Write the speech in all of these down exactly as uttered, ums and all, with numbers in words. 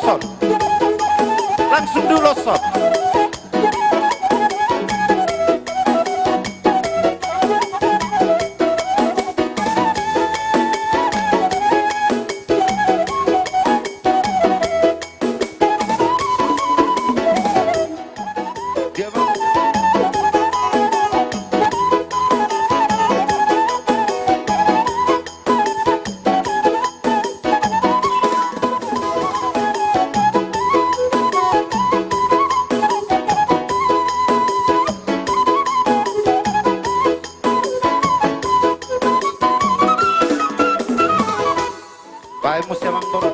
Son. Langsung diuloshon. Dia, Bang. Baen muse, Amang Boru.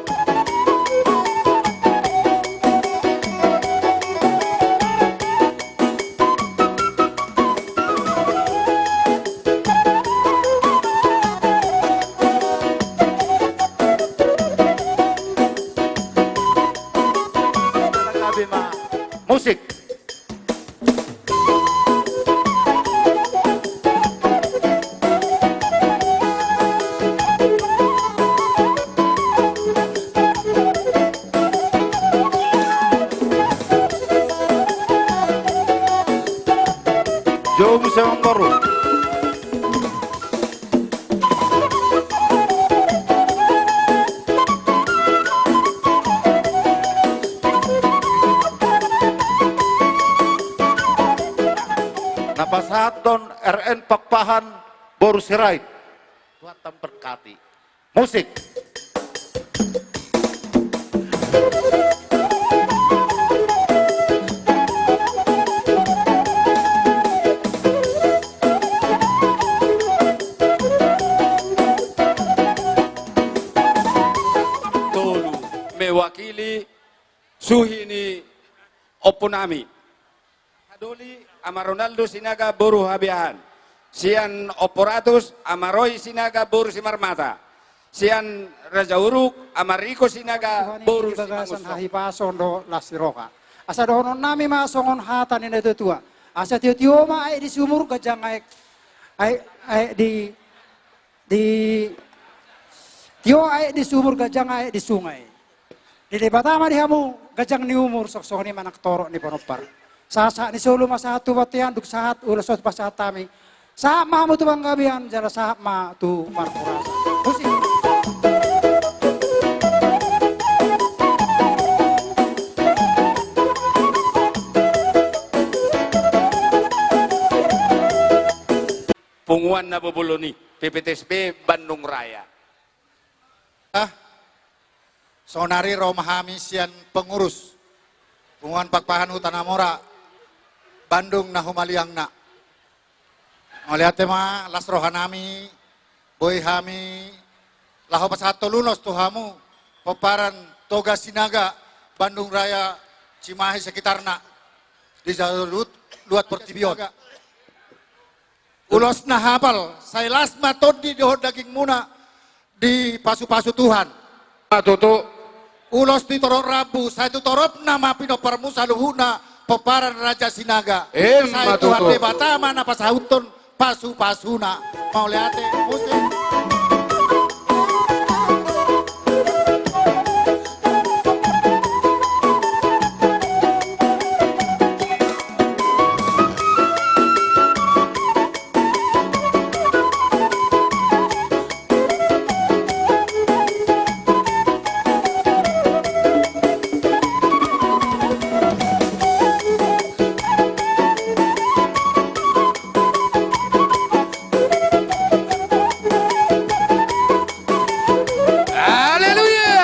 Musik. Jou muse, Amang Boru. Na pasahathon R N Pakpahan boru Sirait. Tuhan memberkati. Musik. Tolu, mewakili suhi ni ompunami. Hadoli, Ama Ronaldo Sinaga boru Habeahan. Sian Ompu Ratus, Ama Roy Sinaga boru Simarmata. Sian Raja Uruk, Ama Riko Sinaga boru Simangunsong. Tuhan i di bagasan hahipason dohot las ni roha. Asa dohononnami ma songon hata ni natuatua. Asa tiotio ma aek di sumur, ganjang aek, aek, aek di Di tio aek di sumur, ganjang aek di sungai. Di Debata ma di hamu ganjang ni umur, songon i ma nang torop ni pinompar. Sahat-sahat ni solu ma sahat tu bontean, dung sahat ulos on pasahat hami. Sahat ma hamu tu panggabean, jala sahat ma tu parhorasan. Musik. Punguan Napobolon i, P P T S B Bandung Raya. Ah, saonari ro ma hami sian pengurus Punguan Pakpahan Huta Namora, Bandung na humaliangna. Mauliate ma, las rohanami, boi hami laho pasahathon ulos tu hamu, pomparan Toga Sinaga, Bandung Raya, Cimahi sekitarna, di saluhut luat portibi on. Ulos na hapal, sai las ma tondi dohot dagingmuna dipasupasu Tuhan. Ima tutu. Ulos di torop rambu, sai tu toropna ma pinomparmu saluhutna pomparan Raja Sinaga. Ima tutu. Sai Tuhan Debata ma na pasauthon pasupasuna. Mauliate, musik. Haleluya!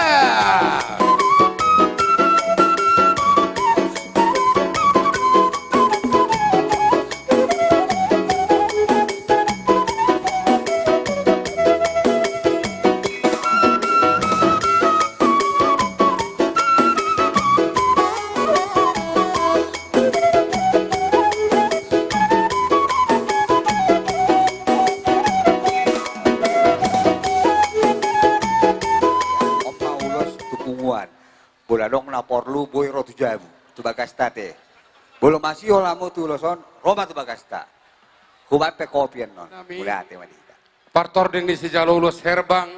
On ma ulos tu punguan. Molo adong na porlu, boi ro tu jabu, tu bagasta te. Molo masihol hamu tu ulos on, ro ma tu bagasta. Hubaen pe kopi annon. Amin. Mauliate ma di hita. Partording ni sijalo ulos herbang.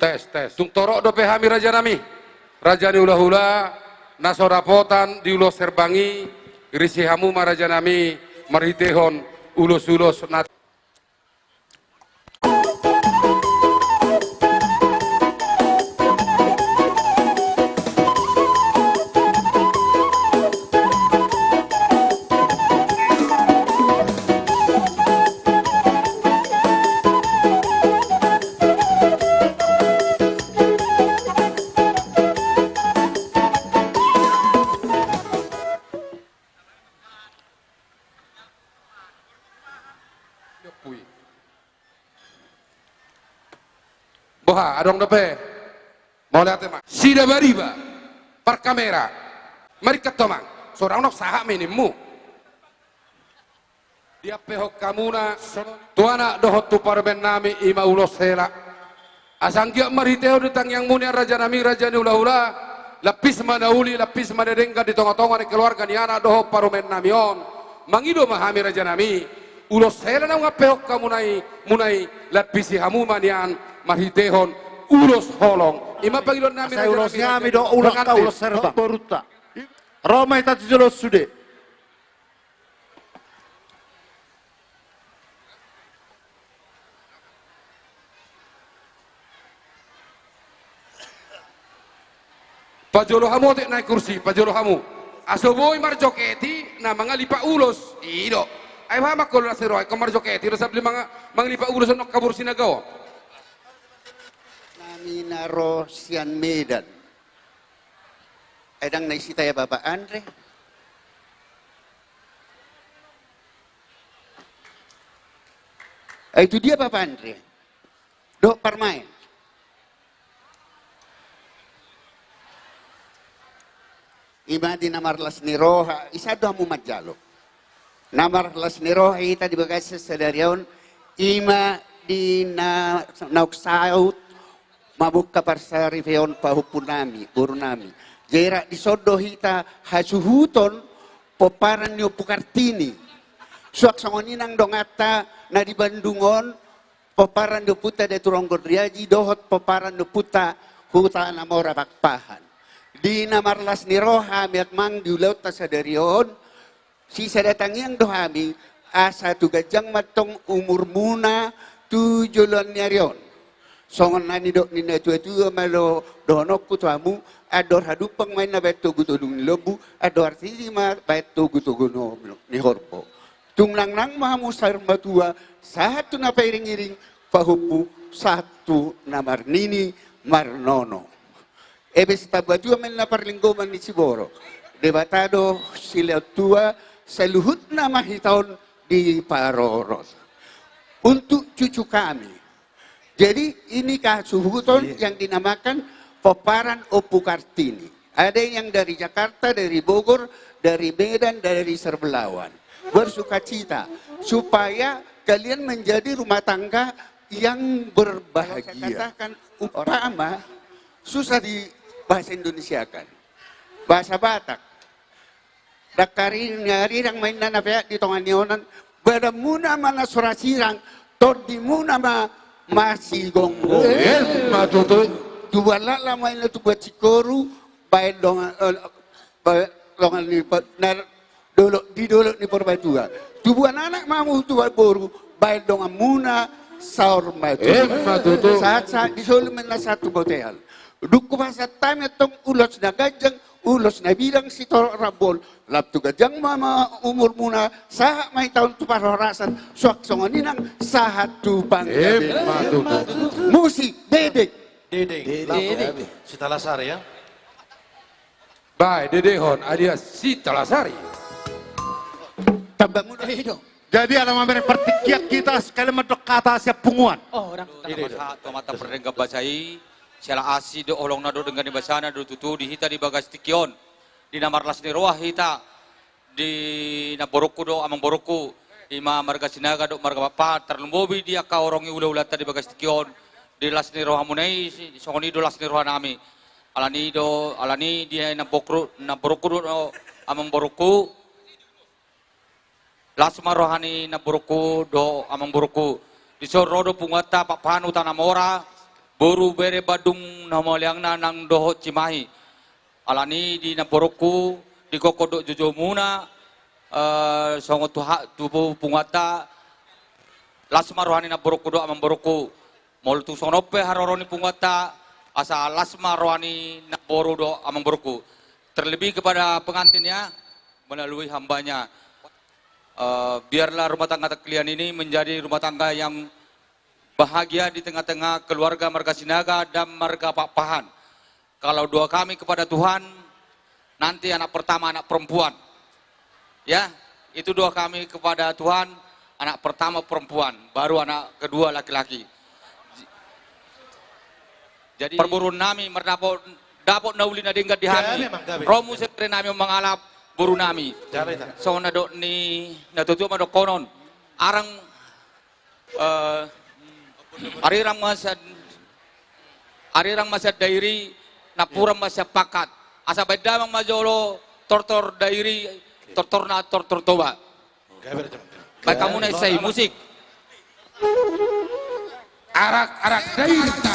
Tes, tes. Tung torop dope hami rajanami, raja ni hulahula, na so dapotan di ulos herbang i, risi hamu ma rajanami marhitehon ulos-ulos na Boha, adong dope? Mauliate ma. Sidabariba, parkamera. Marikkat tomang. So dang nong sahat ma i nimmu. Diampehon hamuna tu anak dohot tu parumaennami i ma ulos hela. Asa anggiat marhitehon di tangiangmuna i rajanami, raja ni hulahula, lampis ma na uli, lampis ma na denggan di tonga-tonga ni keluarga ni anak dohot parumaennami on. Mangido ma hami rajanami, ulos hela na diampehon hamuna i, muna i, lampisi hamu ma nian marhitehon ulos holong. I ma pangidoannami. Asa rajanami, ulos hami do, ulos hela, ulos herbang. Borunta. Ro ma hita tu jolo sude. Pajolo hamu otik nai kursi, pajolo hamu. Asa boi marjoget i na mangalipat ulos, i do. Ai boha ma ho las ni roha, ingkon marjoget i do sambil manga-, mangalipat ulos on, nong kabur sinaga on. Nami na ro sian Medan. Ai dang na isita ia Bapak Andre. Ai tu dia Bapak Andre? Dohot parmaen. I ma di na marlas ni roha, i sahat do hamu manjalo. Na marlas ni roha hita di bagasan sadari on, i ma di na naung saut mamungka parsaripeon pahompunami, borunami. Jadi rap dison do hita hasuhuton pomparan ni Ompu Kartini. Suang songon i nang donganta na di Bandung on, pomparan ni ompunta Datu Ronggon Riaji dohot pomparan ni ompunta Huta Namora Pakpahan. Di na marlas ni roha hami, amang, di ulaonta sadari on, sisada tangiang do hami, asa tu ganjang ma antong umurmuna tu joloan ni ari on. Songon na nidok ni na tua-tua ma do dohononku tu hamu, andor hadumpang ma inna baen togu tondung ni lombu, andor artiti ma baen togu togu ni horbo. Tung nangnang ma hamu saur matua, sahat tu na pairing-iring, pahompu, sahat tu na marnini marnono. Ebe sitamba tua ma inna parlinggoman ni siborok. Debata do silehon tua, saluhutna ma hita on diparorot. Untuk cucu kami. Jadi ini hasuhuton, iya, yang dinamakan pomparan Ompu Kartini. Ada yang dari Jakarta, dari Bogor, dari Medan, dari Serbelawan. Bersukacita. Supaya kalian menjadi rumah tangga yang berbahagia. Kalau saya katakan umpama, susah dibahasa Indonesiakan. Bahasa Batak. Dang harirang ma inna na peak di tonga ni onan, badanmuna ma na so ra sirang, tondimuna ma masigonggong. Emma tutu. Tubuan laklak ma inna tubuan singkoru, baen dongan, eh, baen dongan ni pe-, na dolok, di dolok ni Purbatua. Tubuan anak ma hamu tubuan boru, baen donganmuna saur matua. Emma tutu. Sahat-sahat di solu ma inna sahat tu bontean. Dung hupasahat hami antong ulos na ganjang, ulos na bidang sitorop rambu on, lam tu ganjang ma, ma umurmuna, sahat ma hita on tu parhorasan, suang songon i nang sahat tu panggabean. Emma tutu. Musik, dedek. Dedek. Dedek. Langsung. Dedek. Sitalasari, ya. Bae, dedehon, alias Sitalasari. Tamba muna. Eh, do. Jadi, ala mamereng partingkian, kita sekalian mandok hata sian punguan. Oh, orang. Ide, ide. Masa, tomata perdenggan basa i, siala asi do holongna do denggan ni basana do tutu di hita di bagas tingki on. Di na marlas ni roha hita, di namborungku do amangborungku, i ma marga Sinaga do marga Pakpahan, tarlumobi di angka horong ni hulahulanta di bagas tingki on, di las ni rohamuna i, si-, songon i do las ni rohanami. Alani do, alani di namborungku, namborungku do amangborungku, las ma roha ni namborungku dohot amangborungku. Dison ro do punguanta Pakpahan Huta Namora, boru bere Badung na humaliangna nang dohot Cimahi. Alani di namborungku, di gokhon dohot joujou muna, eh, songon tu ha-, tu pu-, punguanta, las ma roha ni namborungku dohot amangborungku. Molo tung songon on pe haroro ni punguanta, asa las ma roha ni namboru dohot amangborungku. Terlebih kepada pengantin ya, melalui hambanya. Eh, biarlah rumah tangga kalian ini menjadi rumah tangga yang bahagia di tengah-tengah keluarga marga Sinaga dan marga Pakpahan. Kalau doa kami kepada Tuhan, nanti anak pertama anak perempuan. Ya, itu doa kami kepada Tuhan, anak pertama perempuan, baru anak kedua laki-laki. Jadi, parboruon nami mardapot, dapot na uli na denggan di hami. Gabe, Amang, gabe. Ro muse bere nami mangalap boru nami. Gabe, ta. Songon na dok ni natuatua ma dohonon. Arang, eh, arirang ma sian, arirang ma sian Dairi, napuran ma sian pangkat. Asa baen damang ma jolo tortor Dairi, tortorna tortor Toba. Baik, hamu na ise, musik. Arak, arak, dairta.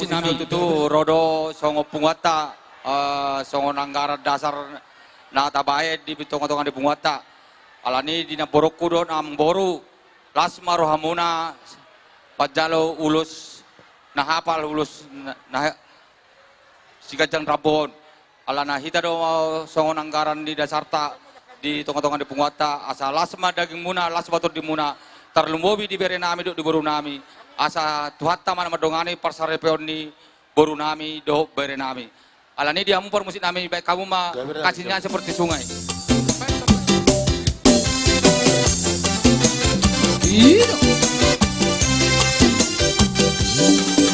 Nami tutu ro do songon punguanta, eh, songon anggaran dasar na tabaen di tongatonga ni punguanta. Alani di namborungku dohot namboru, las ma rohamuna manjalo ulos na hapal, ulos na, na siganjang rambu on. Alana hita do songon anggaran ni dasarta di tongatonga ni punguanta, asa las ma dagingmuna, las ma tondimuna, tarlumobi di berenami dohot di borunami, asa Tuhanta ma na mandongani parsaripeon ni borunami dohot berenami. Alani di hamu parmusiknami, baen hamu ma Kasihnya Seperti Sungai.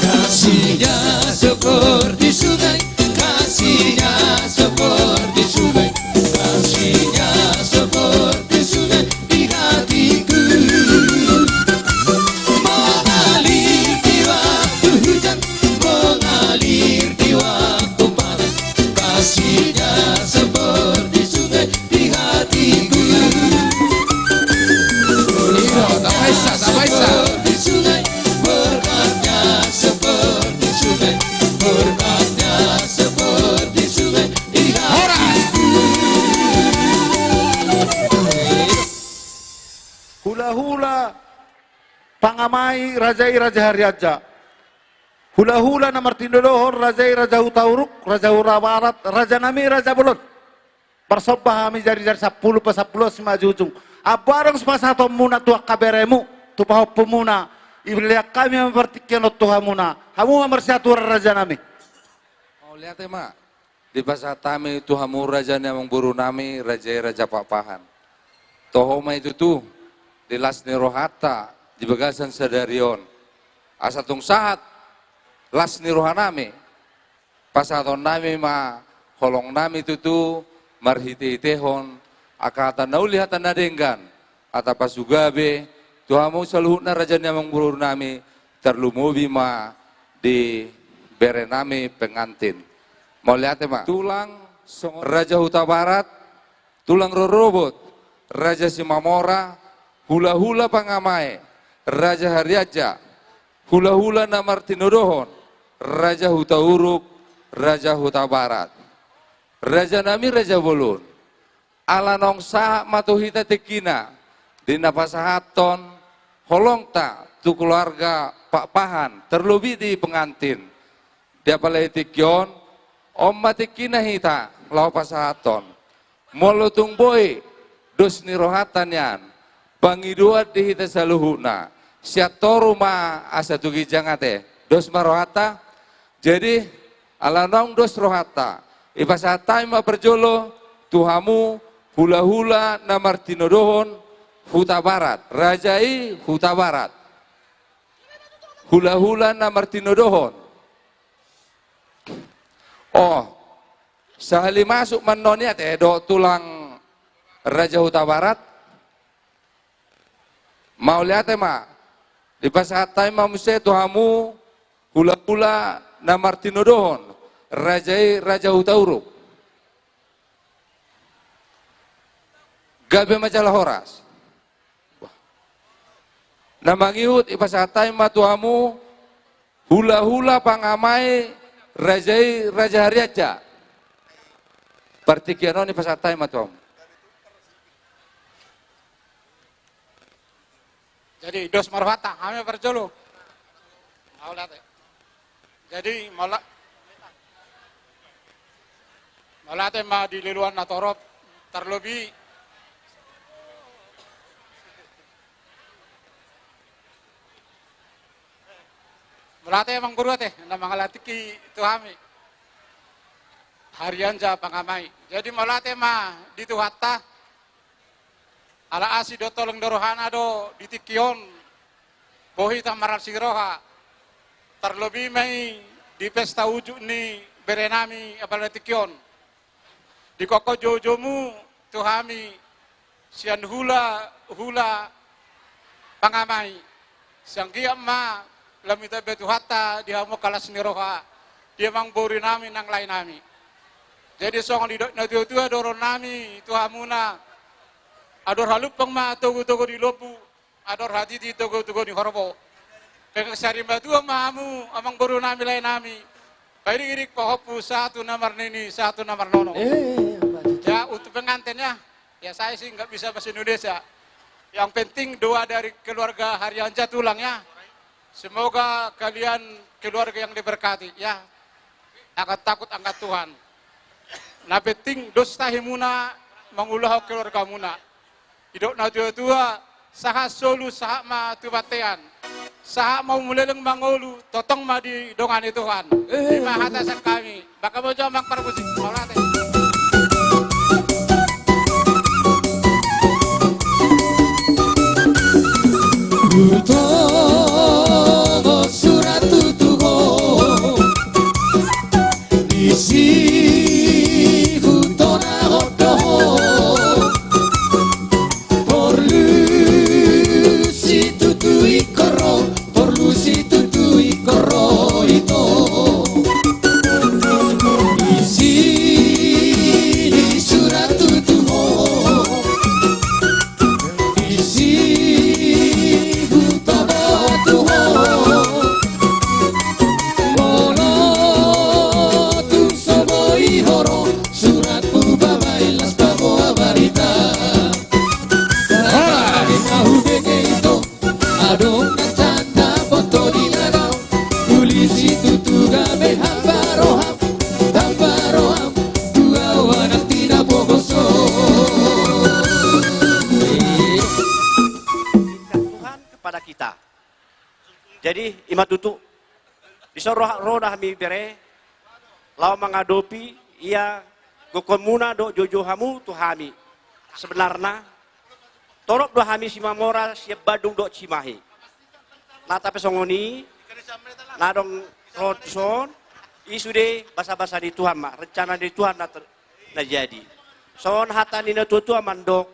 Kasihnya seperti sungai, kasihnya seperti sungai, kasihnya seperti sungai di hatiku. Mengalir di waktu hujan, mengalir di waktu panas, kasihnya seperti sungai di hatiku. Tapaisa, tapaisa. Seperti sungai, berkatnya seperti sungai, berkatnya seperti sungai di hatiku. Hulahula pangamai raja i Raja Harianja. Hulahula na martinodohon raja i Raja Hutauruk, Raja Hutabarat, rajanami Raja Bolon. Marsomba hami jari-jari sampulu pasampulu on simanjujung. Ambarang pasahatonmuna tu angka beremu, tu pahompumuna, ilean hami ma partingkian on tu hamuna. Hamu ma marsiaturan rajanami. Mauliate ma. Dipasahat hami tu hamu raja ni amangborunami, raja i Raja Pakpahan. Toho ma i tutu di las ni rohanta di bagasan sadari on. Asa tung sahat las ni rohanami, pasahatonnami ma holongnami tutu marhiteitehon angka hata na uli, hata na denggan, hata pasupasu gabe tu hamu saluhutna raja ni amangborunami, tarlumobi ma di berenami pengantin. Mauliate ma. Tulang songon Raja Hutabarat, tulang rorobot Raja Simamora, hulahula pangamai Raja Harianja, hulahula na martinodohon Raja Hutauruk, Raja Hutabarat. Rajanami Raja Bolon. Ala naung sahat ma tu hita tingkina di na pasahathon holongta tu keluarga Pakpahan, terlebih di pengantin. Di apala di tingki on, on ma tingkina hita laho pasahathon. Molo tung boi dos ni rohanta nian pangidoan di hita saluhutna, sian toru ma asa tu ginjang ate. Dos ma rohanta. Jadi, ala naung dos rohanta, ipasahat hami ma parjolo tu hamu hulahula na martinodohon Hutabarat, raja i Hutabarat. Hulahula na martinodohon. Oh, sahali masuk ma annon i ate dohot tulang Raja Hutabarat. Mauliate ma, dipasahat hami ma muse tu hamu hulahula na martinodohon raja i Raja Hutauruk. Gabe ma jala horas. Na mangihut, ipasahat hami ma tu hamu hulahula pangamai raja i Raja Harianja. Partingkian on ipasahat hami ma tu hamu. Jadi, dos ma rohanta, hami parjolo. Mauliate. Jadi, maula-, mauliate ma di lelengna torop, terlebih. Mauliate ma amangboru ate, na mangalehon tingki tu hami. Harianja pangamai. Jadi, mauliate ma di Tuhanta. Ala asi dohot holong ni rohana do di tingki on boi hita marlas ni roha, terlebih ma i di pesta ujung ni berenami apala di tingki on. Dihongkon joujoumu tu hami sian hulahula pangamai. Sai anggiat ma lam ditambai Tuhanta di hamu angka las ni roha di amangborunami nang laenami. Jadi songon didok natuatua dohononnami tu hamuna, andor halumpang ma togutogu ni lombu, andor hatiti togutogu ni horbo. Denggan sarimatua ma hamu amangboru nami, lae nami. Pairing-iring pahompu sahat tu na marnini, sahat tu na marnono. Eh, Pak Cucu. Ya, untuk pengantin ya. Ya, saya sih nggak bisa bahasa Indonesia. Yang penting doa dari keluarga Harianja Tulang ya. Semoga kalian keluarga yang diberkati ya. Angkat takut, angkat Tuhan. Na penting dos tahimuna mangulahon keluargamuna. Didok na tua-tua, sahat solu sahat ma tu bontean. Sahat ma umuleleng mangolu, tongtong ma didongani Tuhan. Eh, ima hata sian hami. Bahen hamu jo amang parmusik, mauliate. Hutongon surat tutu ho, disi hutonahon do ho. Porlu situtu ingkon ro, porlu situtu ingkon ro ito. Disi surat tutu ho, disi hutonahon do ho. Molo tung so boi ho ro, suratmu babaen las paboa barita. Hola. Adong na tanda foto di ladang, uli situtu gabe hamba roham, hamba roham, tu ahu anak tinapogoso. Cinta Tuhan kepada kita. Jadi, ima tutu, dison ro, ro da hami bere, laho mangadopi ia gokhonmuna dohot joujou hamu tu hami. Sebenarna, torop do hami Simamora sian Bandung dohot Cimahi. Na tapi songon i, na adong ro tuson, i sude basa-basa ni Tuhan ma, rencana ni Tuhan na ter-, na jadi. Songon hata ni na tua-tua mandok,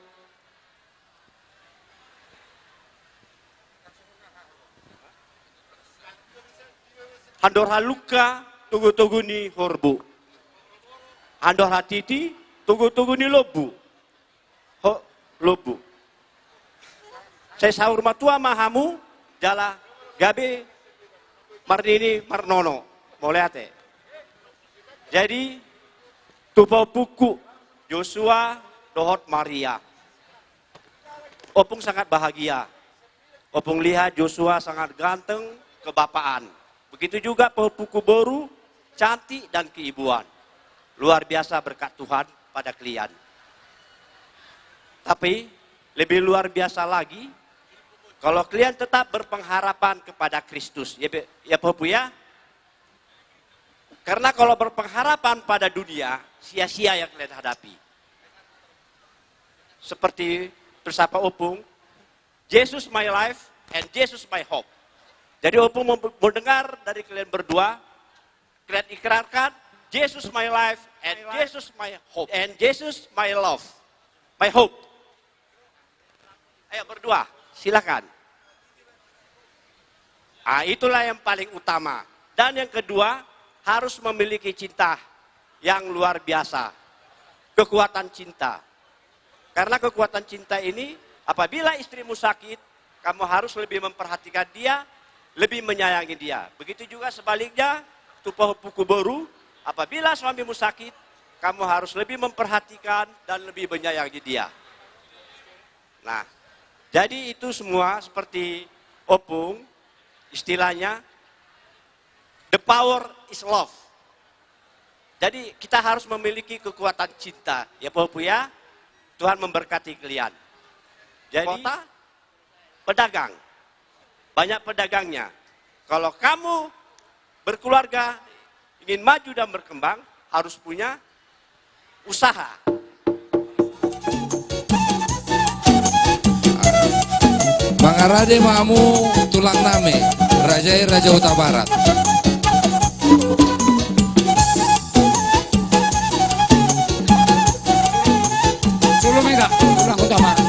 andor halungka togu-togu ni horbo. Andor hatiti togu-togu ni lombu. Ho, lombu. Sai saur matua ma hamu jala gabe marnini marnono. Mauliate. Jadi, tu pahompungku, Joshua dohot Maria. Ompung sangat bahagia. Ompung lihat Joshua sangat ganteng, kebapaan. Begitu juga pahompungku boru, cantik dan keibuan. Luar biasa berkat Tuhan pada kalian. Tapi lebih luar biasa lagi kalau kalian tetap berpengharapan kepada Kristus. Ya, Be-, ya, Pahompu ya. Karena kalau berpengharapan pada dunia, sia-sia yang kalian hadapi. Seperti filsafat Ompung, Jesus my life and Jesus my hope. Jadi Ompung mau, mau dengar dari kalian berdua, kalian ikrarkan, Jesus my life and Jesus my hope and Jesus my love, my hope. Ayo berdua, silakan. Ah, itulah yang paling utama. Dan yang kedua, harus memiliki cinta yang luar biasa. Kekuatan cinta. Karena kekuatan cinta ini, apabila istrimu sakit, kamu harus lebih memperhatikan dia, lebih menyayangi dia. Begitu juga sebaliknya, tu pahompuku boru, apabila suamimu sakit, kamu harus lebih memperhatikan dan lebih menyayangi dia. Nah, jadi itu semua seperti Ompung, istilahnya, the power is love. Jadi kita harus memiliki kekuatan cinta, ya Pahompu ya. Tuhan memberkati kalian. Jadi, kota pedagang. Banyak pedagangnya. Kalau kamu berkeluarga, ingin maju dan berkembang, harus punya usaha. Mangarade ma hamu tulang nami, raja i Raja Hutabarat. Solo ma i da, tulang Hutabarat.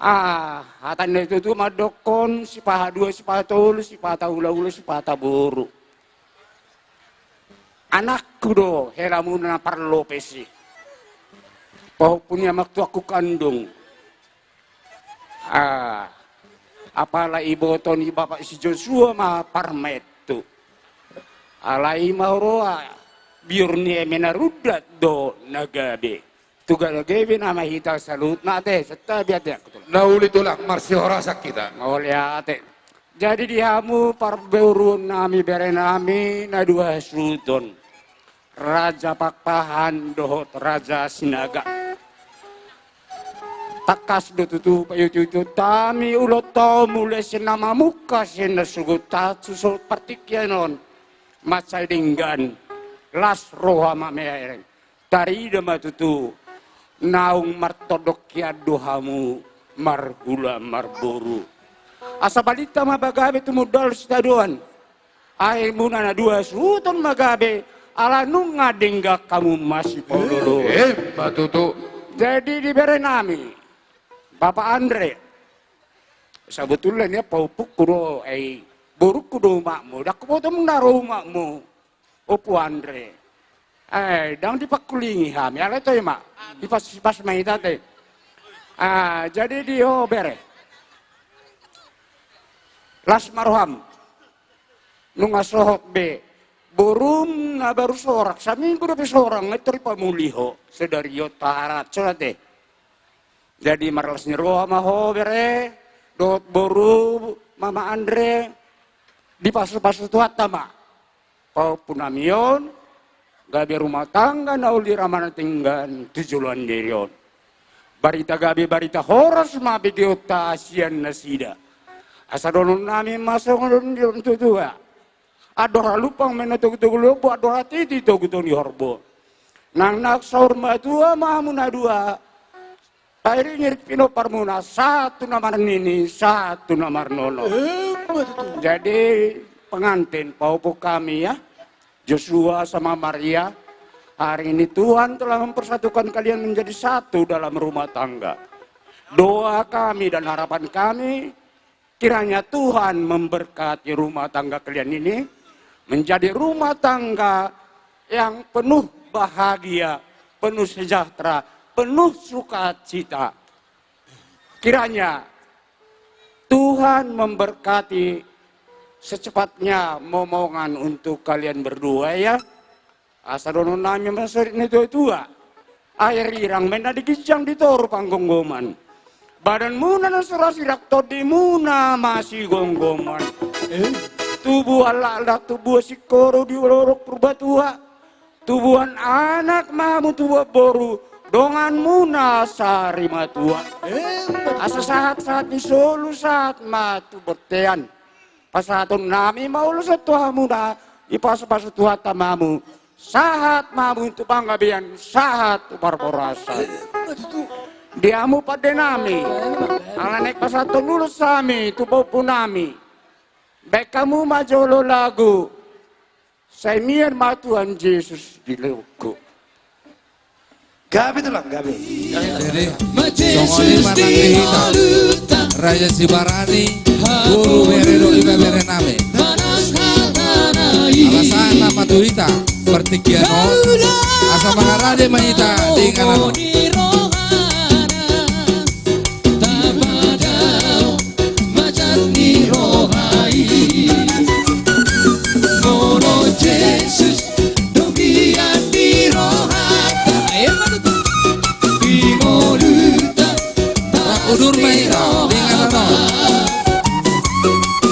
Ah, hata ni natuatua mandokkon, sipata dua, sipata tolu, sipata ulaula, sipata boru. Anakku do, hela muna na parlopes i. Pahompu ni amangtuangku kandung. Ah, apala iboto ni bapak si Joshua ma parmaentu. Alai ma huroha, biur ni eme na rundat do na gabe. Tu gabe nama hita saluhutna ate, santabi ate. Na uli tulang, marsihorasan hita. Mauliate. Jadi di hamu parboruon nami, bere nami, na dua hasuhuton. Raja Pakpahan dohot Raja Sinaga. Tangkas do tutu paiutuitu hami ulaonta, mulai sian na mamungka sian na sogot, tahat tu partingkian on. Mansai denggan, las roha ma bereng. Tarida ma tutu, naung martondong hian do hamu, marhula marboru. Asa balintang ma pagabe tumundalhon sitadoan. Akhirmuna na dua hasuhuton ma gabe, ala nunga denggan hamu masipaolooloan. Emma tutu. Jadi di bere nami, Bapak Andre. Sabotulna nian pahompungku do, eh, borungku do umakmu. Ndang huboto muna ro umakmu. Ompu Andre. Eh, ndang dipangkulingi hami, alai toe ma. Dipasipas ma hita ate. Ah, jadi di ho bere. Las ma roham. Nunga sohot be. Borum na baru sorang, saminggu dope sorang, nga tor dipamuli ho. Sadari on taharat, so ate. Jadi marlas ni roha ma ho bere, dohot boru, Mama Andre, dipasupasu Tuhanta ma. Pahompu nami on, gabe rumah tangga na uli, ra manang denggan tu joloan ni ari on. Barita gabe, barita horas ma begeonta sian nasida. Asa dohonon nami ma songon didok ni natuatua. Andor halumpang ma na togutogu lombu, andor hatiti togutogu ni horbo. Nang nang saur matua ma hamu na dua. Tairingiring pinomparmuna, sahat tu na marnini, sahat tu na marnono. Emma tutu. Jadi, pengantin, pahompu hami ya, Joshua sama Maria, hari ini Tuhan telah mempersatukan kalian menjadi satu dalam rumah tangga. Doa kami dan harapan kami, kiranya Tuhan memberkati rumah tangga kalian ini menjadi rumah tangga yang penuh bahagia, penuh sejahtera, penuh sukacita. Kiranya Tuhan memberkati secepatnya momongan untuk kalian berdua ya. Asa dohonon nami ma songon didok ni natuatua. Air irang ma inna di ginjang, di toru panggomgoman. Badanmuna na so ra sirang, tondimuna masigomgoman. Eh? Tubuan laklak, tubuan singkoru di lorong Purbatua. Tubuan anak ma hamu, tubuan boru, donganmuna sari matua. Eh? Asa sahat-sahat ni solu, sahat ma tu bontean. Pasahaton nami ma ulos on tu hamuna, dipasupasu Tuhanta ma hamu. Sahat ma hamu tu panggabean, sahat tu parhorasan. Di hamu pande nami, ala naeng pasahathon ulos hami tu pahompu nami. Baen hamu ma jolo lagu Sai mian ma Tuhan Jesus di lehonku. Gabe tulang, gabe. Jadi, songon i ma nang di hita, Raja Sibarani, boru, bere dohot ibebere nami. Ala sahat nama tu hita partingkian on, asa mangarade ma hita di inganan on. Tapadao ma jat ni roha i. Molo Jesus do mian di rohanta. Di ngolunta. Udur ma hita di inganan on.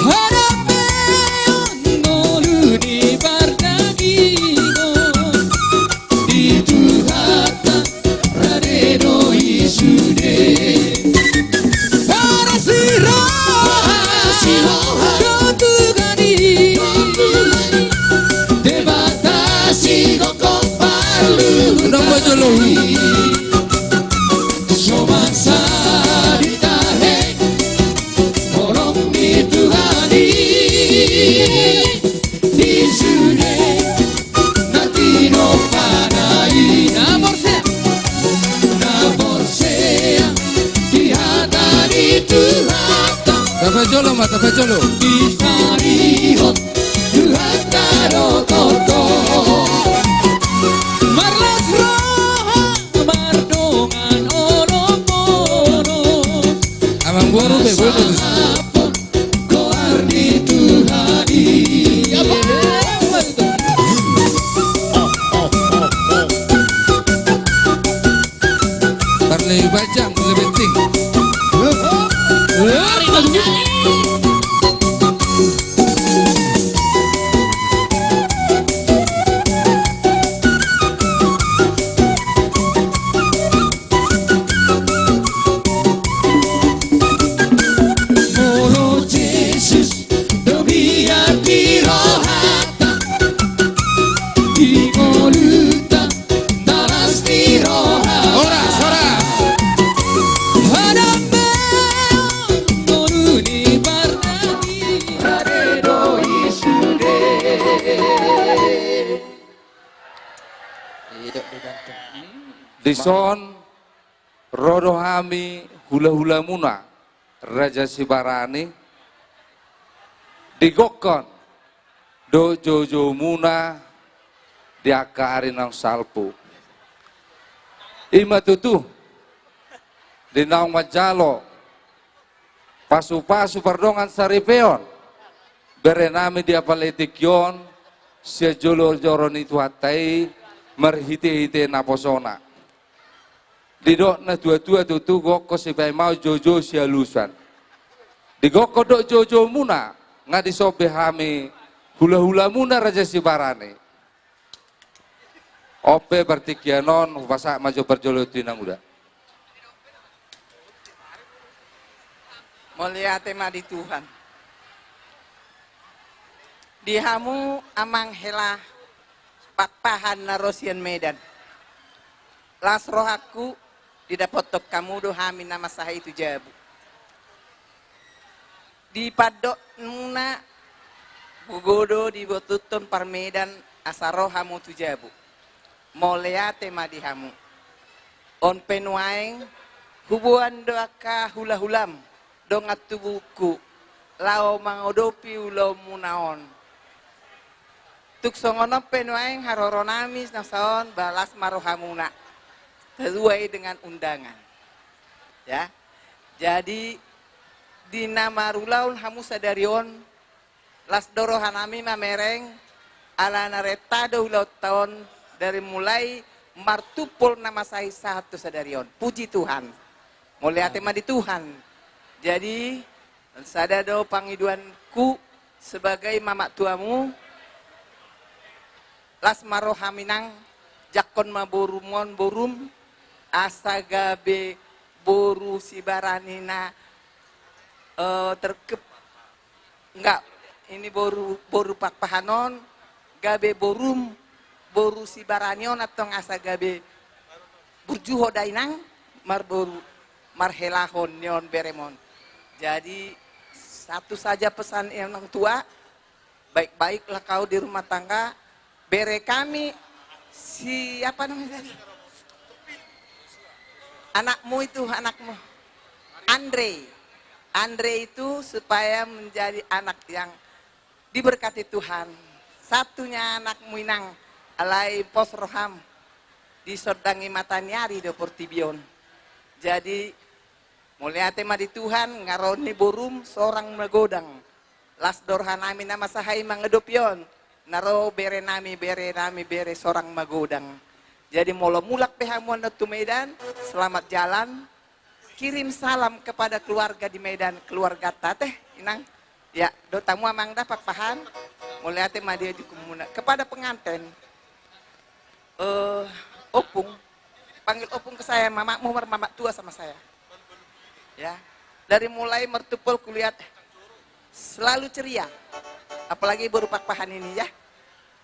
Harapeon ngolu ni pardagingon. Di Tuhanta rade do i sude. Parasi roha, parasi roha do tu Tuhan i. Debata sigokhon parluhuton. Soman sadi tahe holong ni Tuhan i. Di sude na tinompana i. Na porsea, na porsea di hata ni Pajolo. Ditarihon Tuhanta do toto. Marlas roha mardongan olopolop. Amang boru pe, boru pe. Goar ni Tuhan i. Parlebajang, lebeting. Molo Jesus do biar di rohanta, di ngolunta, na las ni roha. Horas, horas. Hadang be on ngolu ni parnadi. Rade do i sude. Dison ro do hami hulahulamuna Raja Sibarani, digokkon dohot joujoumuna di angka ari naung salpu. I ma tutu, di naung manjalo pasupasu pardongansaripeon berenami di apala tingki on, sian jolo joro ni Tuhanta i, marhitehite naposona. Didok natuatua tutu, gokkon sipaimaon, joujou sialusan. Digokkon dohot joujoumuna, nga dison be hami hulahulamuna Raja Sibarani. On pe partingkian on, hupasahat ma jo parjolo tu inanguda. Mauliate ma di Tuhan. Di hamu amang hela Pakpahan na ro sian Medan. Las rohangku didapothon hamu do hami na mansahai tu jabu. Di pandokmuna, gogo do dibotuhon parmedan asa ro hamu tu jabu. Mauliate ma di hamu. On pe nuaeng huboan do angka hulahulam dongan tubungku laho mangadopi ulaonmuna on. Tung songon on pe nuaeng haroronami na saon, ba las ma rohamuna. Sesuai dengan undangan. Ya. Jadi, di na marulaon hamu sadari on, las do rohanami mamereng, ala na renta do ulaonta on dari mulai martumpol na mansahit sahat tu sadari on. Puji Tuhan. Mauliate ma di Tuhan. Jadi, sada do pangidoanku sebagai mamak tuamu, las ma roham inang, jangkon ma borumon borum, asa gabe boru Sibarani na, eh, terkep-, enggak, ini boru, boru Pakpahan on, gabe borum, boru Sibarani on antong asa gabe burju ho da inang, marboru, marhelahon ni on beremon. Jadi, satu saja pesan yang orang tua, baik-baiklah kau di rumah tangga. Bere kami, siapa namanya tadi? Anakmu itu, anakmu. Andre. Andre itu supaya menjadi anak yang diberkati Tuhan. Satunya anakmu inang, alai pos roham, disondangi mataniari do portibi on. Jadi, mauliate ma di Tuhan, nga ro ni borum sorang magodang. Las do rohanami na mansahai mangadopi on. Na ro berenami, berenami, bere sorang magodang. Jadi molo mulak pe hamu on tu Medan, selamat jalan. Kirim salam kepada keluarga di Medan, keluargata te, inang. Ya, dohot hamu amang da Pakpahan. Mauliate ma di hamu muna. Kepada pengantin. Eh, Opung. Panggil Opung ke saya, mamakmu mar-, mamak tua sama saya. Ya. Dari mulai martumpol kulihat selalu ceria. Apalagi boru Pakpahan ini ya.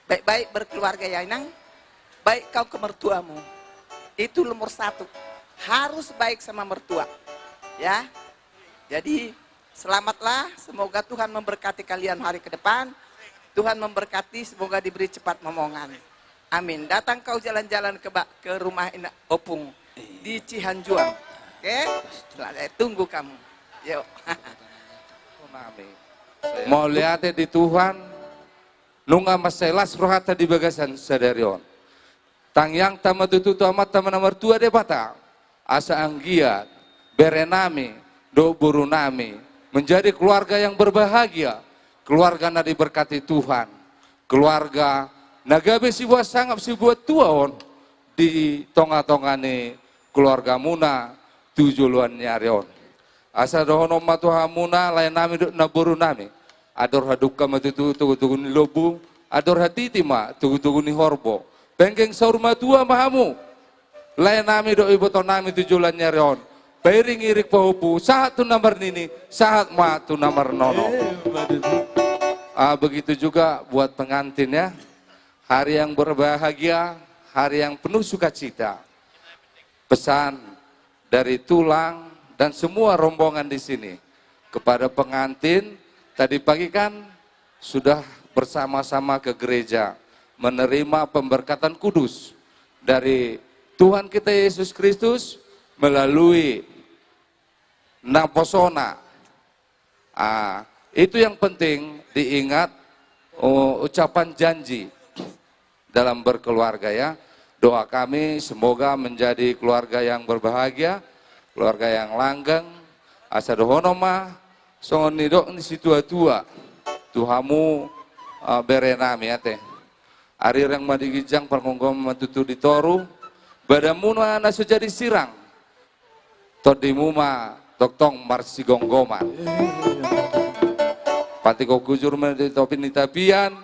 Baik-baik berkeluarga ya, inang. Baik kau ke mertuamu. Itu nomor satu. Harus baik sama mertua. Ya. Jadi, selamatlah. Semoga Tuhan memberkati kalian hari ke depan. Tuhan memberkati, semoga diberi cepat momongan. Amin. Datang kau jalan-jalan ke ba-, ke rumah Ina Opung di Cihanjuang. Oke? Selamat, tunggu kamu. Yuk. Mauliate di Tuhan, nunga mansai las rohanta di bagasan sadari on. Tangiangta ma tutu tu Amanta na martua Debata, asa anggiat berenami dohot borunami menjadi keluarga yang berbahagia, keluarga na diberkati Tuhan, keluarga na gabe siboan sangap siboan tua on di tonga-tonga ni keluargamuna tu joloan ni ari on. Asa dohonon ma tu hamuna, laenami dohot namborunami, andor hadungka ma tutu togu-togu ni lombu, andor hatiti ma togu-togu ni horbo. Penggeng saur matua ma hamu, laenami dohot ibotonami tu joloan ni ari on. Pairing-iring pahompu, sahat tu na marnini, sahat ma tu na marnono. Ah, begitu juga buat pengantin, ya. Hari yang berbahagia, hari yang penuh sukacita. Pesan dari tulang dan semua rombongan di sini kepada pengantin, tadi pagi kan sudah bersama-sama ke gereja menerima pemberkatan kudus dari Tuhan kita Yesus Kristus melalui naposona. Ah, itu yang penting diingat, oh, ucapan janji dalam berkeluarga, ya. Doa kami semoga menjadi keluarga yang berbahagia, keluarga yang langgeng. Asa dohonon ma songon nidok ni situa-tua tu hamu, ah, berenami ate. Arirang ma di ginjang, pargomgoman ma tutu di toru. Badanmuna na so jadi sirang, tondimu ma tongtong marsigomgoman. Pantikhon hujur ma di topi ni tapian,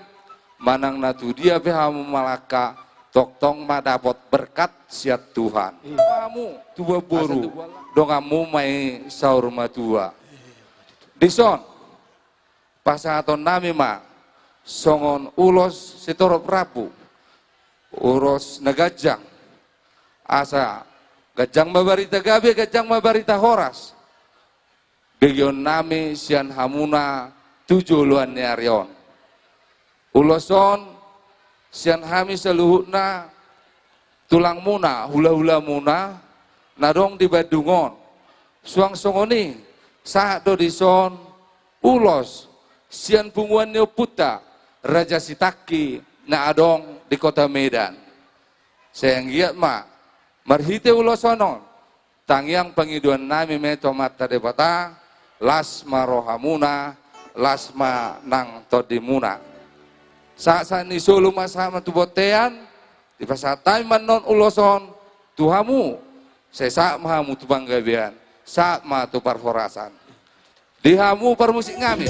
manang na tu dia pe hamu mangalangka, tongtong ma dapot berkat sian Tuhan. Hamu tubuan boru, donganmu ma i saur matua. Dison pasahatonnami ma songon ulos sitorop rambu, ulos na ganjang. Asa ganjang ma barita gabe, ganjang ma barita horas begeonnami sian hamuna tu joloan ni ari on. Ulos on sian hami saluhutna, tulangmuna, hulahulamuna na adong di Bandung on. Suang songon i, sahat do dison ulos sian punguan ni ompunta Raja Sitangki na adong di kota Medan. Sai anggiat ma marhite ulos on, tangiang pangidoannami ma i tu Amanta Debata, las ma rohamuna, las ma nang tondimuna. Sahat-sahat ni solu ma sahat ma tu bontean, dipasahat hami ma annon ulos on tu hamu, sai sahat ma hamu tu panggabean, sahat ma tu parhorasan. Di hamu parmusik nami.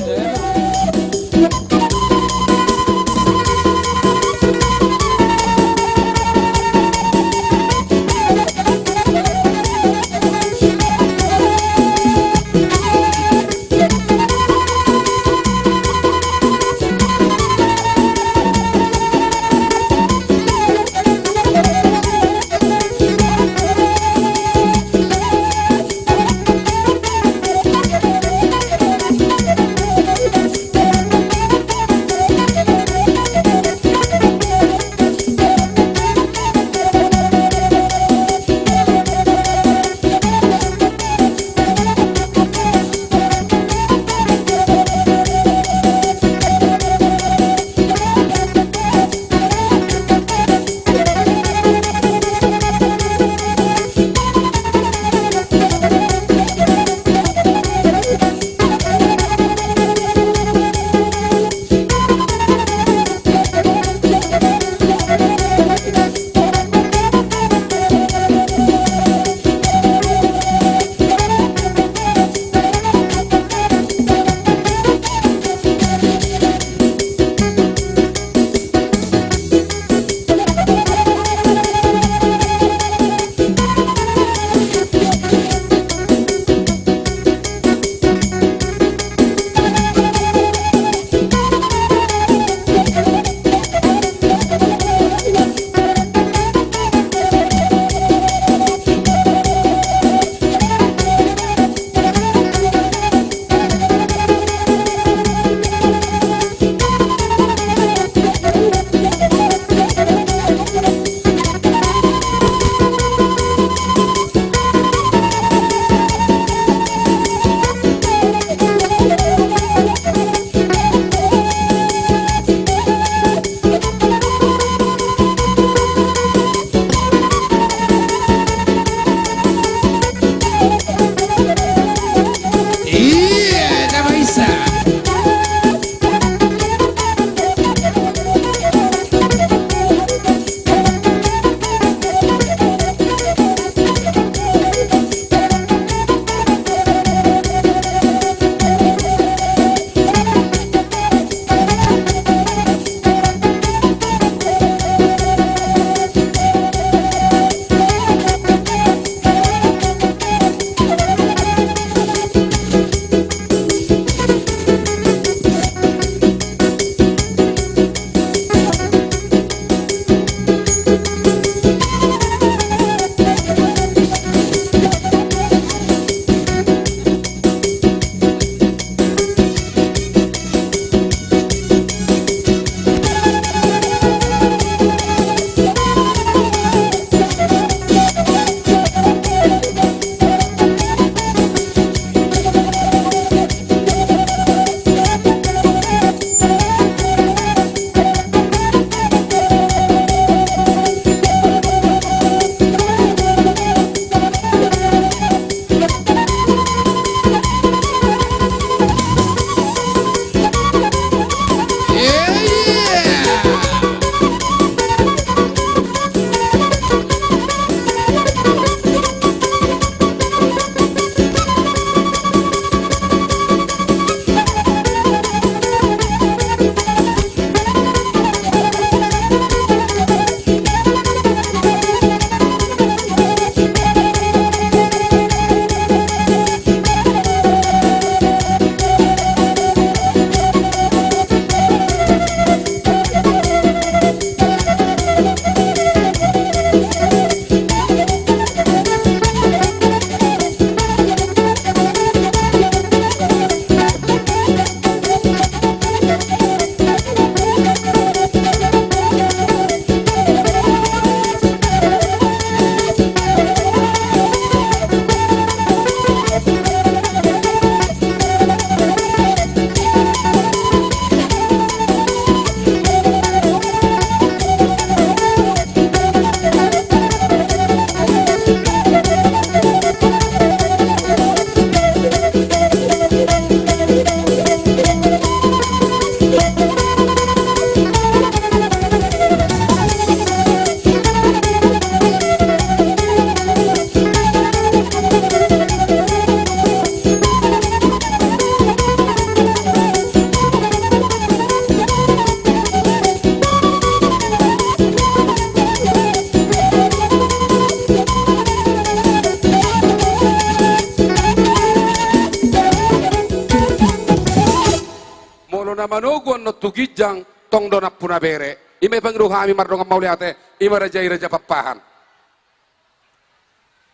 ginjang, tong do nampuna bere. I ma i pangido hami mardongan mauliate, i ma raja i Raja Pakpahan.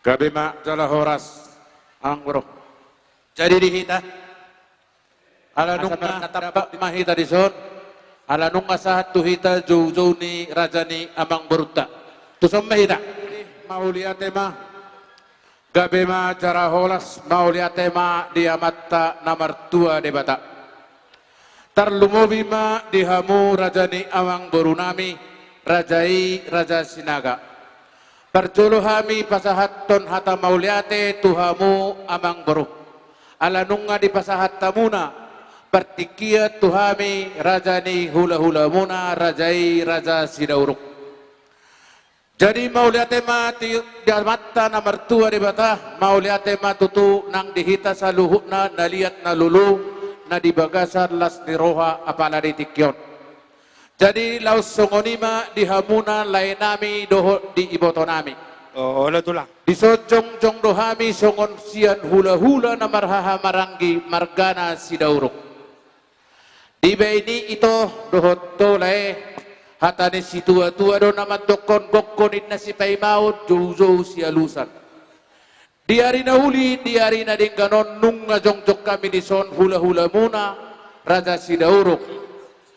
Gabe ma jala horas, Amangboru. Jadi di hita, ala nunga dapat ma hita dison, ala nunga sahat tu hita joujou ni raja ni amangborunta. Tuson ma hita. Mauliate ma. Gabe ma jala horas, mauliate ma di Amanta na martua Debata. Tarlumobi ma di hamu raja ni amangborunami, raja i Raja Sinaga. Parjolo hami pasahathon hata mauliate tu hamu amangboru. Ala nunga dipasahat hamuna partingkian tu hami raja ni hulahulamuna, raja i Raja Sidauruk. Jadi mauliate ma di, di Amanta na martua Debata, mauliate ma tutu nang di hita saluhutna na liat na lolo, na di bagasan las ni roha apala di tingki on. Jadi laos songon i ma di hamuna laenami dohot di ibotonami. O, olo tulang. Dison jongjong do hami songon sian hulahula na marhahamaranggi margana Sidauruk. Dibaen i ito dohot ho lae, hata ni situatua do na mandokkon gokkon ninna sipaimaon joujou sialusan. Di ari na uli, di ari na denggan on nunga jongjong hami dison hulahulamuna, Raja Sidauruk.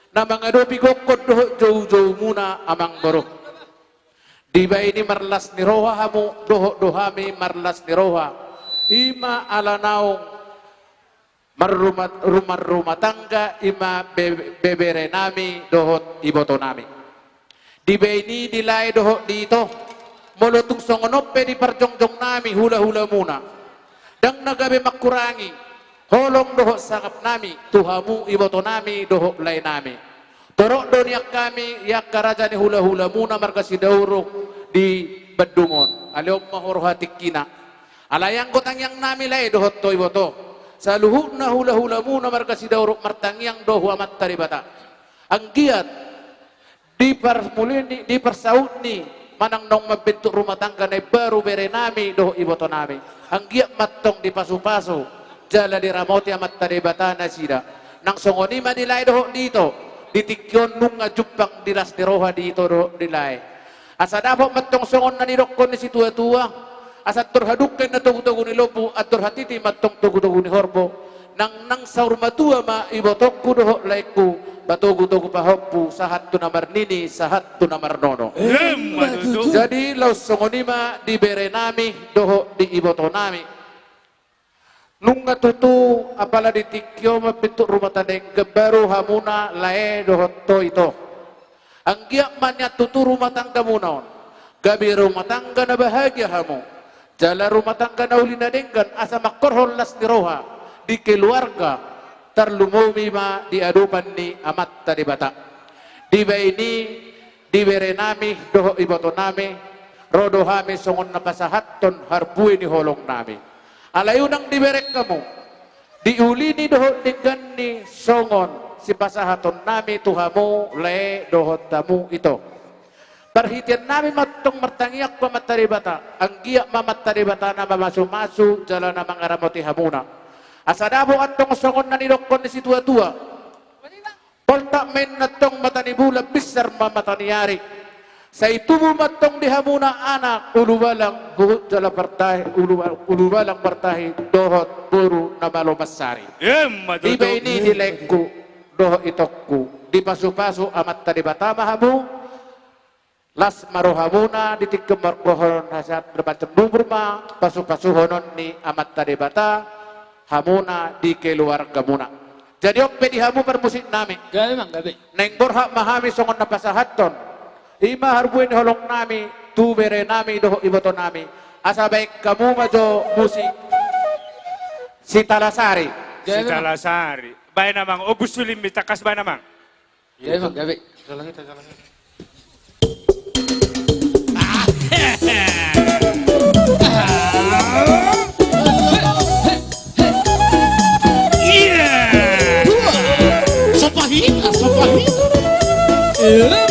Na mangadopi gokkon dohot joujoumuna amangboru. Dibaen i marlas ni roha hamu, dohot do hami marlas ni roha. I ma ala naung marrumah, rumah, rumah tangga i ma be-, beberenami dohot ibotonami. Dibaen i di lae dohot di ito, molo tung songon on pe di parjongjongnami hulahulamuna, ndang na gabe mangkurangi holong dohot sangapnami tu hamu ibotonami dohot laenami. Torop do nian hami i angka raja ni hulahulamuna marga Sidauruk di Bandung on. Alai on ma huroha tingkina. Alai anggo tangiangnami lae dohot ho iboto, saluhutna hulahulamuna marga Sidauruk martangiang do hu Amanta Debata. Anggiat di parmuli ni, di parsaut ni, manang naung mambentuk rumah tangga na imbaru berenami dohot ibotonami, anggiat ma antong dipasupasu jala diramoti Amanta Debata nasida. Nang songon i ma di lae dohot di ito, di tingki on nunga jumpang di las ni roha di ito dohot di lae. Asa dapot ma antong songon na nidokkon ni situatua, asa andor hadungka inna togutogu ni lombu, andor hatiti ma antong togutogu ni horbo. Nang, nang saur matua ma ibotongku dohot laengku, matogutogu pahompu, sahat tu na marnini, sahat tu na marnono. Emma tutu. Jadi laos songon i ma di berenami dohot di ibotonami. Nunga tutu apala di tingki on mambentuk rumah tangga imbaru hamuna lae dohot ho ito. Anggiat ma nian tutu rumah tanggamuna on gabe rumah tangga na bahagia hamu, jala rumah tangga na uli na denggan, asa mangkorhon las ni roha di keluarga, tarlumobi ma di adopan ni Amanta Debata. Dibaen i di berenami dohot ibotonami, ro do hami songon na pasahathon harbue ni holongnami. Alai unang dibereng hamu, diulini dohot dengganni songon sipasahatonnami tu hamu lae dohot hamu ito. Parhiteannami ma antong martangiang tu Amanta Debata, anggiat ma Amanta Debata na mamasumasu jala na mangaramoti hamuna. Asa dapot antong songon na nidokkon ni situatua. Poltak ma inna antong mata ni bulan, binsar ma mata ni ari. Sai tubu ma antong di hamuna anak, ulubalang, huhut jala partahi, uluba-, ulubalang partahi, dohot boru na malo mansari. Emma tutu. Dibaen i di laengku dohot itongku, dipasupasu Amanta Debata ma hamu. Las ma rohamuna di tingki on, margohon hasiat, marpanjang umur ma pasupasuhonon ni Amanta Debata hamuna di keluargamuna. Jadi on pe di hamu parmusiknami. Gabe, Amang, gabe. Naeng borhat ma hami songon na pasahathon i ma harbue ni holongnami tu berenami dohot ibotonami. Asa baen hamu ma jo musik Sitalasari. Gabe, Amang. Sitalasari. Baen, Amang. Ombus sulimmi, tangkas baen, Amang. Iya, Bang, gabe. Jalan kita, jalan kita. Iya. Sopahi, sopahi. Iya.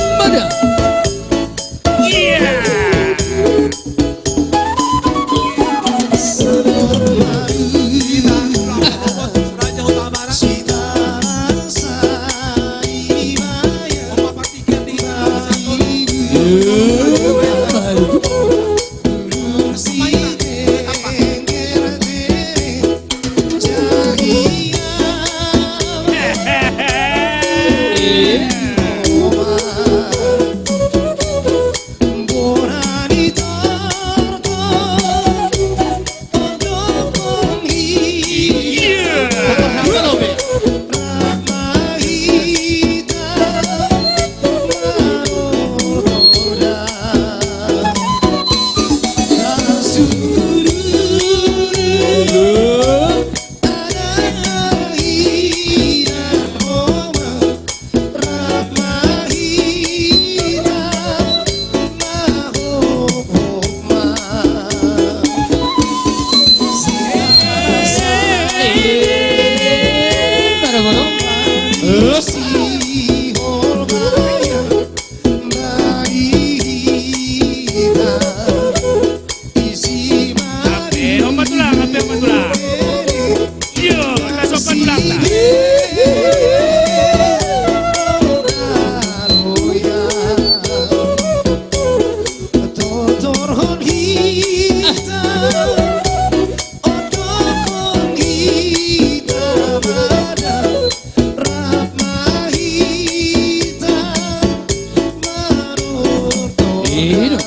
Hidup.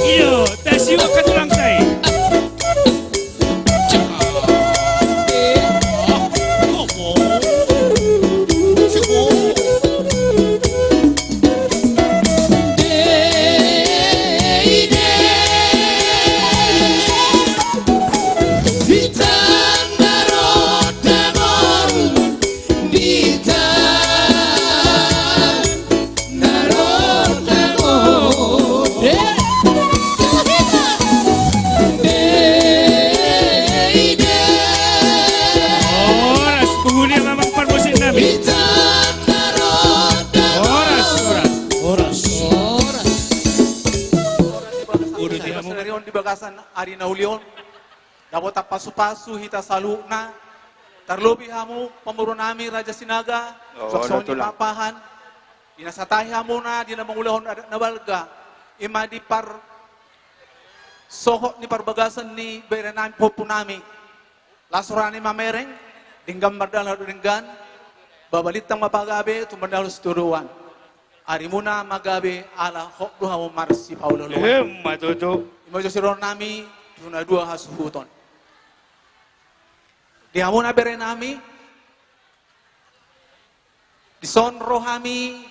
Iyo, tasiwak hatulang sai. Horas, punguan ni amang parmusik nami. Horas, horas. Horas. Udah di hamu. Di bagasan ari na uli on. Dapotan pasupasu hita saluhutna, tarlobi hamu pamoruon nami Raja Sinaga, suang songon i Pakpahan, di na satahi hamuna di na mangulahon adat na balga, i ma di parsohot ni parbagason ni bere nami, pahompu nami. Las roha ni mamereng, denggan mardalan dohot denggan, ba balintang ma pagabe, tumandangkon sitadoan. Arimuna ma gabe ala hot do hamu marsipaolooloan. Emma tutu. I ma jo sidohonon nami tu na dua hasuhuton. Di hamuna bere nami, dison ro hami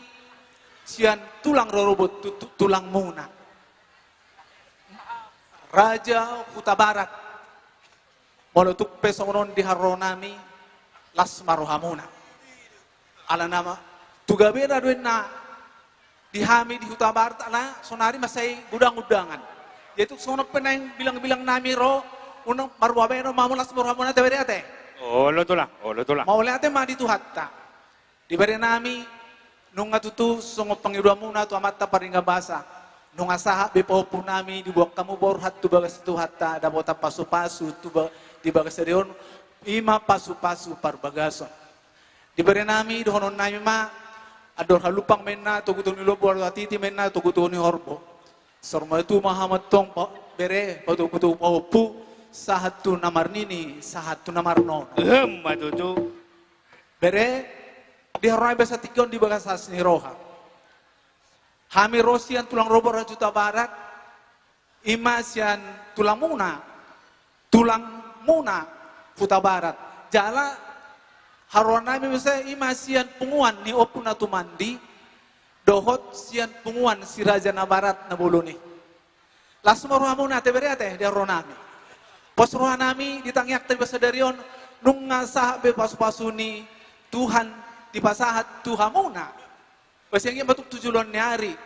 sian tulang rorobot tu, tu, tulangmuna. Raja Hutabarat. Molo tung pe songon on di haroro nami, las ma rohamuna. Alana ma, tu gabena do inna di hami di Hutabarat, ala sonari mansai godang undangan. Jadi tung songon on pe naeng bilang-bilang nami ro, unang marbuabeno ma hamu, las ma rohamuna, ate bere ate. Olo tulang, olo tulang. Mauliate ma di Tuhanta. Di bere nami, nunga tutu songon pangidoanmuna tu Amanta Pardenggan Basa. Nunga sahat be pahompu nami diboan hamu borhat tu bagas ni Tuhanta, dapotan pasupasu tu ba-, di bagas sadari on, i ma pasupasu parbagason. Di bere nami, dohonon nami ma, andor halumpang ma inna togutogu ni lombu, andor hatiti ma inna togutogu ni horbo. Saur matua ma hamu antong pa-, bere, patogutogu pahompu, sahat tu na marnini, sahat tu na marnono. Emma tutu. Bere, di haroro nami basa tingki on di bagas las ni roha. Hami ro sian tulang rorobot Raja Hutabarat, i ma sian tulangmuna, tulangmuna Hutabarat. Jala haroro nami muse i ma sian punguan ni Ompu na tumandi, dohot sian punguan si Raja Nabarat na bolon i. Las ma rohamuna ate bere ate di haroro nami. Pos roha nami di tangiangta di bagas sadari on, nunga sahat be pasupasu ni Tuhan dipasahat tu hamuna. Ba sian i ma tung tu joloan ni ari,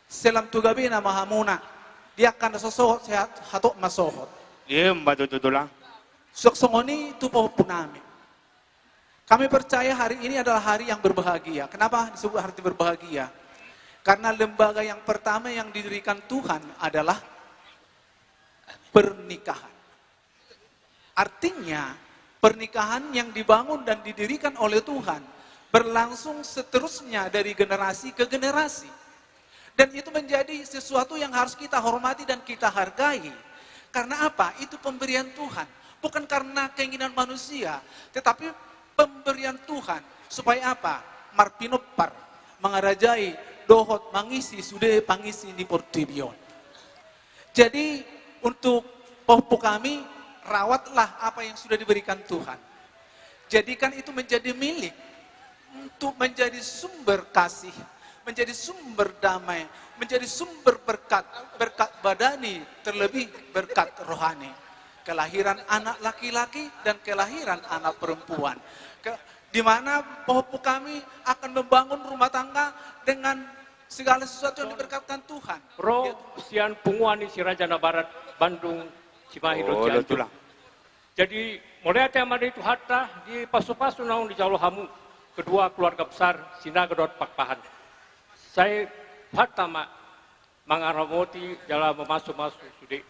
selam tu gabena ma hamuna. Di angka na so sohot, sehat, hatop ma sohot. Emma tutu tulang. Suang songon i tu pahompu nami. Kami percaya hari ini adalah hari yang berbahagia. Kenapa disebut hari berbahagia? Karena lembaga yang pertama yang didirikan Tuhan adalah pernikahan. Artinya, pernikahan yang dibangun dan didirikan oleh Tuhan berlangsung seterusnya dari generasi ke generasi. Dan itu menjadi sesuatu yang harus kita hormati dan kita hargai. Karena apa? Itu pemberian Tuhan. Bukan karena keinginan manusia, tetapi pemberian Tuhan. Supaya apa? Marpinompar, mangarajai, dohot mangisi sude pangisi ni portibi on. Jadi, untuk pahompu kami, rawatlah apa yang sudah diberikan Tuhan. Jadikan itu menjadi milik, untuk menjadi sumber kasih, menjadi sumber damai, menjadi sumber berkat, berkat badani, terlebih berkat rohani. Kelahiran anak laki-laki dan kelahiran anak perempuan. Ke, di mana pahompu kami akan membangun rumah tangga dengan segala sesuatu yang diberkatkan Tuhan. Ro sian punguan ni Si Raja Nabarat, Bandung, Cimahi dohot Cianjur. Jadi, mauliate ma di Tuhanta, di pasu-pasu naung dijalo hamu, kedua keluarga besar Sinaga dohot Pakpahan. Sai Tuhanta ma mangaramoti jala mamasu-masu sude.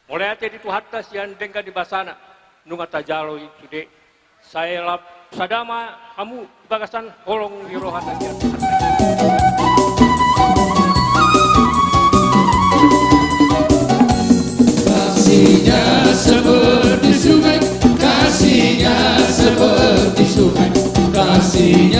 Mauliate di Tuhanta sian denggan ni basana, nunga tajalo i sude. Sai lap sada ma hamu di bagasan holong ni roha na sian Tuhanta. Kasihnya seperti sungai, kasihnya seperti sungai, kasihnya